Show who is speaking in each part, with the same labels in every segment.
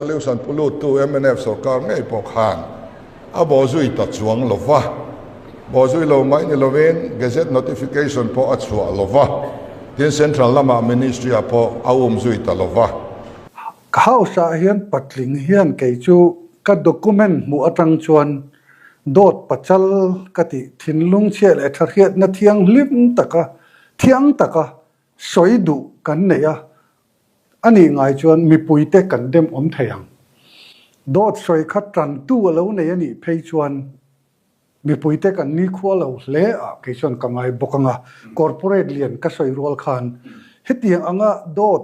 Speaker 1: Resolution pu luttu mnf sorkar ngei pawh khan a bawhzui ta chuang lo va, bawhzui lo mai ni lovin Gazette notification pawh a chhuah lo va, tin Central lamah Ministry ah pawh a umzui ta lo va.
Speaker 2: House ah hian patling hian kei chu ka document hmuh atang chuan dawt pachal ka tih thinlung chhia leh tha hriatna thianghlim taka thiang taka sawi duh kan nei a, a nih ngai chuan mipuite kan dem awm thei ang. Dawt sawi kha tantu a lo nei a nih phei chuan mipuite kan nikhua lo hle a kei chuan ka ngai bawk ang a, corporate lian ka sawi rual khan hetiang anga dawt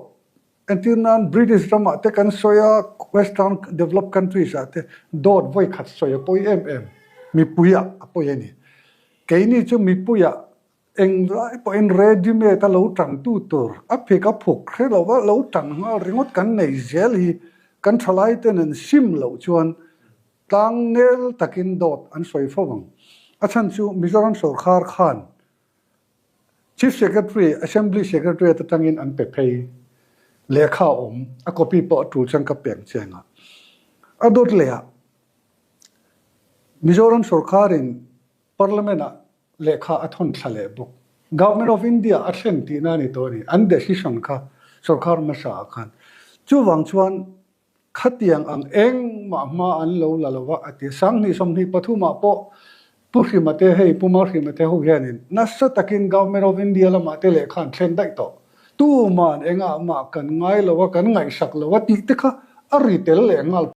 Speaker 2: entir nan British ramah te kan sawi a, western developed countries ah te dawt vawi khat sawi a pawi em em, mipuiah a pawi a ni. Keini chu mipuiah Eng lai pawhin ready made a lo tangtu tur a phik a phuk hre lo va, lo tang nghal ringawt kan nei zel hi kan thalai ten an sim loh chuan tlang nel takin dawt an sawi fo ang. A chhan chu Mizoram sawrkhar khan Chief Secretary, Assembly Secretariat atangin an pe phei lehkha a awm, a copy pawh a tul chuan ka peng chiang a. A dawt leh ah Mizoram sawrkharin Parliament ah lehkha a thawn thla leh bawk. Government of India a thlen tihna a ni tawh a ni, an decision kha sorkar hmasa ah khan. Chuvang chuan khatiang ang engmah hma an lo la lo va a ti. Sanghnih 23 ah pawh Pu Hrima te hei Pu Malhrima te ho hianin nasa takin Government of India lamah te lehkha an thlen daih tawh. Tuman engah mah kan ngai lo a, kan ngaihsak lo a tih te kha a ri tel leh nghal.